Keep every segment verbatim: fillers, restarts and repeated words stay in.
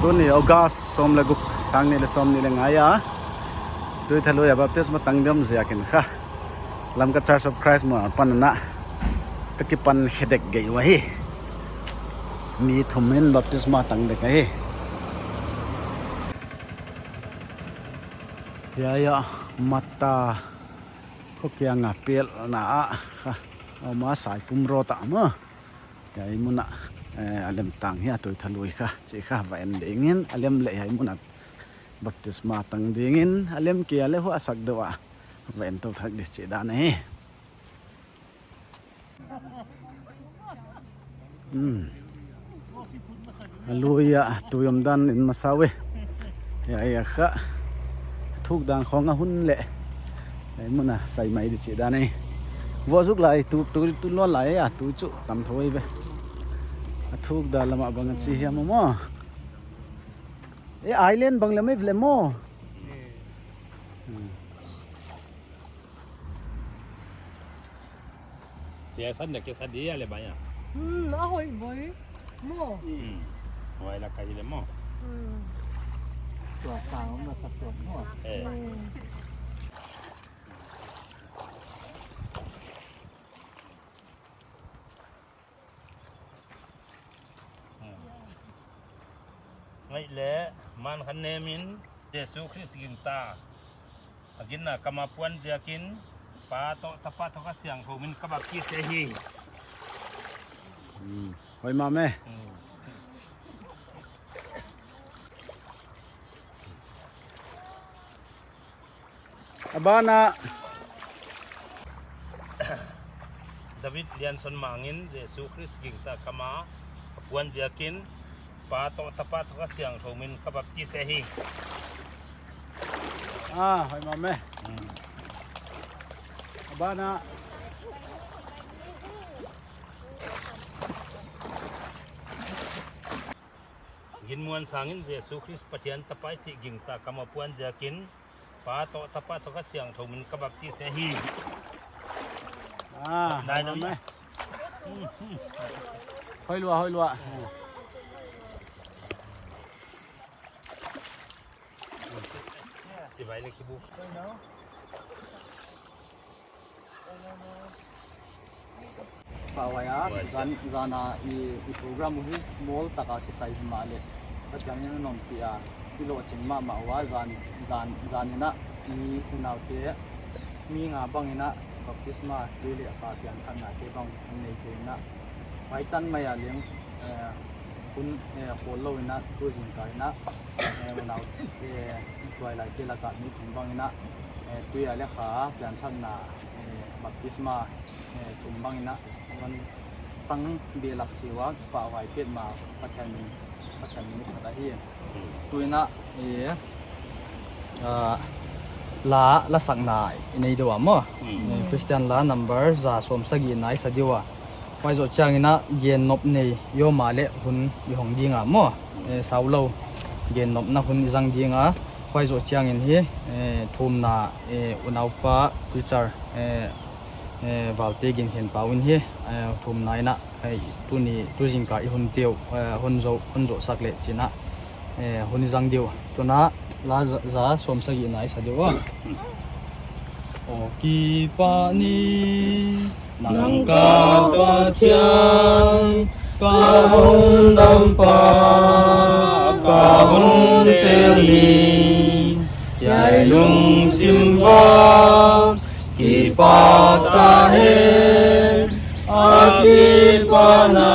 Tuni August sawm leh guk, sang nih leh sawmnih leh nga a, Tuithalui a baptisma tang ding ziakin kha, Lamka Church of Christ Mual apan a ka kipan khe dek gei uhi. Mi thum in baptisma tang dek ahi. Hiai a Mata kho kiang a pelhna ah kha, ama Saipum Road ah maw. Hiai mun ah, eh, a lem tang hi a, Tuithalui kha, chih kha va en dingin, a lem leh hiai mun ah baptisma tang dingin, a lem kei leh huai sak deuh a va en tou thak di chih dan ahi. Hmm. A lui a tui om dan in masa ve. Hiai a kha thuk dan khong a hun leh, hiai mun a sai mai di chih dan ahi. Vuah zuk lai, tu, tu, tu lua lai a, tu chu tam thou ve. A thuk dan lam a bang a chi hiam maw. Eh, island bang lem mai ve leh maw. Hmm. Dia san dah kisah dia le banyak. Hmm, ahoy boy. Mo. Hmm. Wai la kai le mo. Hmm. Tua kau na sa tua mo. Eh. Hmm. Ngaih leh, man khan nemin, Jesu Khrist gingta a ginna kam a puan ziakin, Pa toh Tapa toh Kha Siangthou min ka baptis ahi. Hmm. Hoih mah me. Hmm. A ban ah, David Lianson Mang in Jesu Khrist gingta kam a puan ziakin, Pa toh Tapa toh Kha Siangthou min ka baptis ahi. Ah, hoih mah me. Hmm. A ban ah, Ginmuan Sang in Jesu Khrist Pathian Tapa i chih gingta kam a puan ziakin, Pa toh Tapa toh Kha Siangthou min ka baptis ahi. Ah, nai hoih mah me. Hoih lua, hoih lua. Ti vai le ki bu. Pawai a, zan, zan a i, i program uh hi mawl taka kisai hi mahleh, Pathian in a nawmpih a, i lohching mahmah ua, zan, zan, zan in a i unaute mi nga bang in a baptisma te leh Pathian khanna te bang hon nei kei in a, huai tan mai a leng, eh, hun, eh, khawl lou in a, tu zingkal in a, eh, unau, eh, tuailai te lak a mi thum bang in a, eh, tui a leh kha pianthakna, eh, baptisma, eh, thum bang in a, hon tang behlap kei ua, pawai petmah Pathian min, Pathian min i phat ahi. Tu in a, eh, ah, la, la sakna i nei deuh a maw. Hmm. Eh, Christian la number za sawmsagihna i sa deuh a. Huai zoh chiang in a gen nop nei i om a leh hun i hong ding a maw. Eh, sau lou. Gen nopna hun i zang ding a. Huai zoh chiang in hi, eh, thumna, eh, unaupa preacher, eh, eh, Valte Gin Khen Pau in hi, eh, thumna in a, eh, tuni, tu zingkal i hun teuh, eh, hun zoh, hun zoh sak leh chin a, eh, hun i zang deuh. Tun a la za, za sawmsagihna i sa deuh a. Aw kipak ni, nang ka Pathian, ka Hondampa, ka Hontel ni, hiai lungsim vak kipak ta hen, a kipahna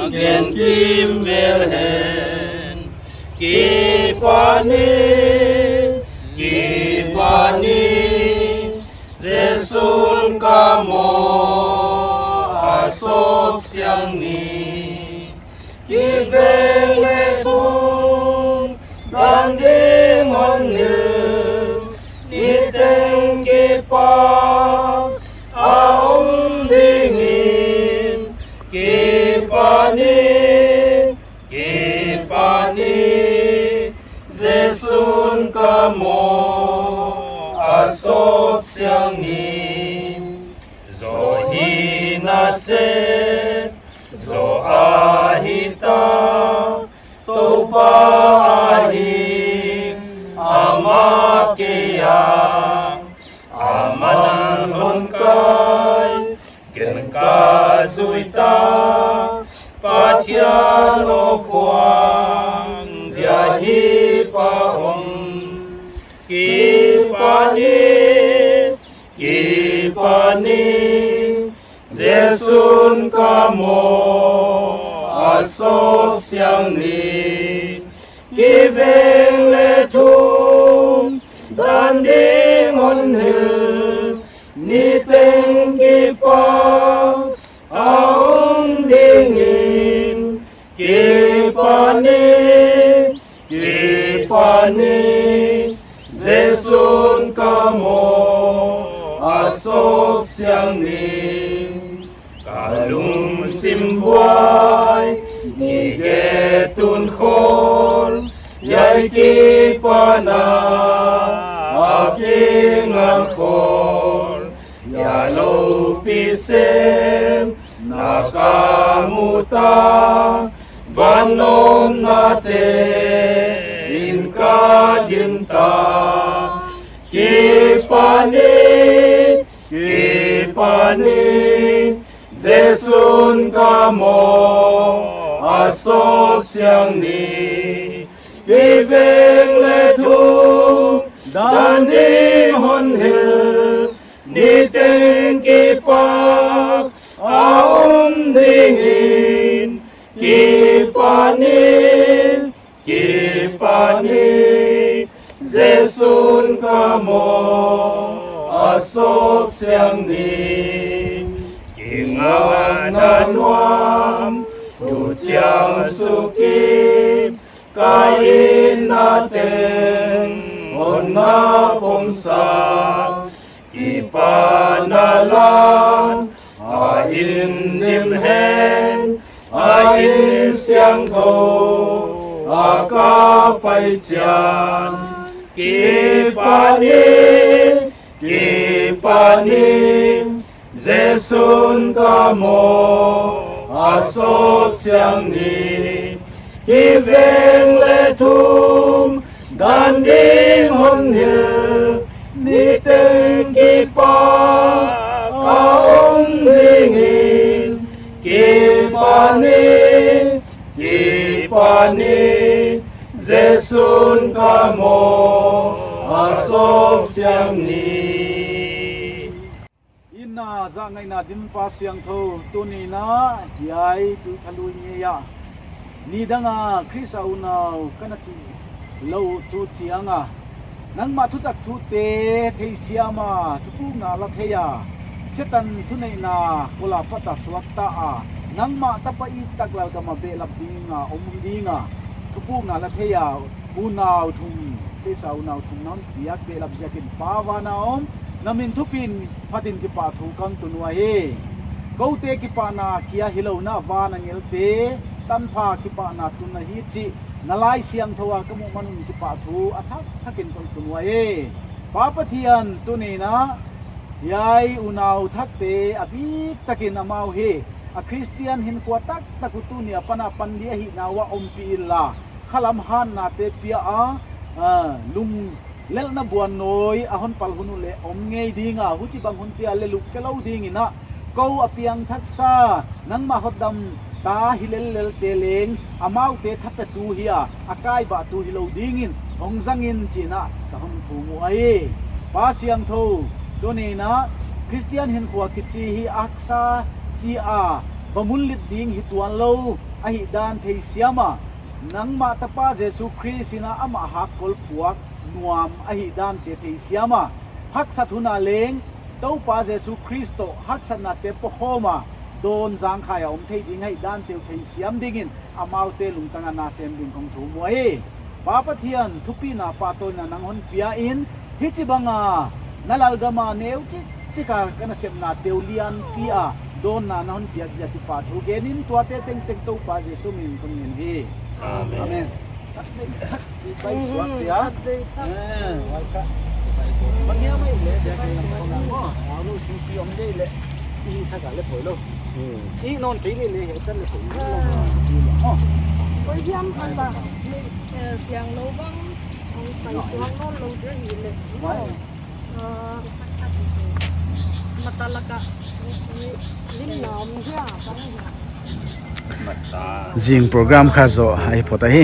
gen kimvel hen. Kipak ni, kipak ni, Jesu'n ka maw a sawp siang ni. Kiveng leh thum dan ding hon hilh, niteng kipak a om ding in. Kipak ni, kipak ni, Jesu'n ka maw a sawp siang ni. Zoh hi na seh, zoh ahi ta, Toupa Lo kuang dia hi pa om. Kipan i, kipan i, Jesu'n ka maw a sawp siang ni. Kiveng leh thum dan ding hon hilh, niteng kipak a om dingin. Kipan i, kipan i, Jesu'n ka maw a sawp siang ni. Ka lungsim buai, ni ge tun khol, hiai kipan a, a kinga khol. Hiai loupi sem na ka mu ta, van omna te'n ka dim ta. Kipan i, kipan i, Jesu'n ka maw a sawp siang ni. Kiveng leh thum dan ding hon hilh, niteng kipak a om dingin. Kipan i, kipan i, Jesu'n ka maw a sawp siang ni. Kingakna nuam, tu chiang sukip, ka itna teng hon na pom sak. Kipahna lan a inn dim hen, a inn siangthou a ka pai chiang. Kipan i, kipan i, Jesu'n ka maw a sawp siang ni. Kiveng leh thum dan ding hon hilh, niteng kipak a om dingin. Kipan i, kipan i, Jesu'n ka maw a sawp siang ni. Inn a zah ngaihna dim Pa siangthou, tuni'n hiai tuithalui ngei a, nidang a Khrist a unau ka na chih lou tu chiang a, nangmah thutak thute theisiam a, thupukna la thei a, Setan thuneihna kol a pat a suakta a, nangmah tapa it tak lalgam a behlap ding a om ding a, thupukna la thei a, unau thum, Khrist a unau thum na hon piak behlap ziakin Pa van a om, na min thupi'n phatin kipahthu kong tun uhi. Koute kipahna kia hilou in, van angelte tanpha kipahna tunna hi chih na Laisiangthou a ka muh man un kipahthu a thak thakin kong tun uhi. Pa Pathian, tuni'n hiai unau thakte a biktakin amau hi a Khristian hinkhua taktak uh tuni apan a pan di ahihna uah ompih inla, khalam hatnate pia a, a, lunglelhna buannawi a hon pal hun uh leh om ngei ding a, huchibang hunte a leh luk kelou dingin, kou a piangthaksa nangmah hotdampa hi lellelte leng amaute thapetu hi a, a kaibahtu hilou dingin hong zang in chi'n ka hon thum uhi. Pa siangthou, tuni'n Khristian hinkhua kichi hi haksa chi a va mullit ding hi tuanlou ahihdan theisiam a, nangmah tapa Jesu Khrist in amah hakkol phuak nuam ahihdante theisiam a, haksat hun a leng Toupa Jesu Khrist toh haksatnate pokhawm a, dawn zangkhai a om thei ding ahihdante uh theisiam dingin amaute lungtang a na sem ding kong thum uhi. Pa Pathian, thupina pahtawina nang hon pia in, hichibang a na lalgam a neuchik chik a ka nasepnate uh lianpi a dawnna na hon piak ziak kipahthu gen in, tuate tengteng Toupa Jesu min in kong ngen hi. Amen. Amen. Pai suak tia. Eh, wai ka. Bang hiam mai le, dia ka yang kong nang mo. Alu sing pi om dei le. I thak a leh poi lou. I non kei le le, he tan leh poi lou. Mo. Poi hiam khan ta. Ni, eh, siang lou bang. Pai suak non lou dia hi le. Mo. Ah, mata laka, lim na om hia, bang hia. Zing program kha zoh ahi phot ahi.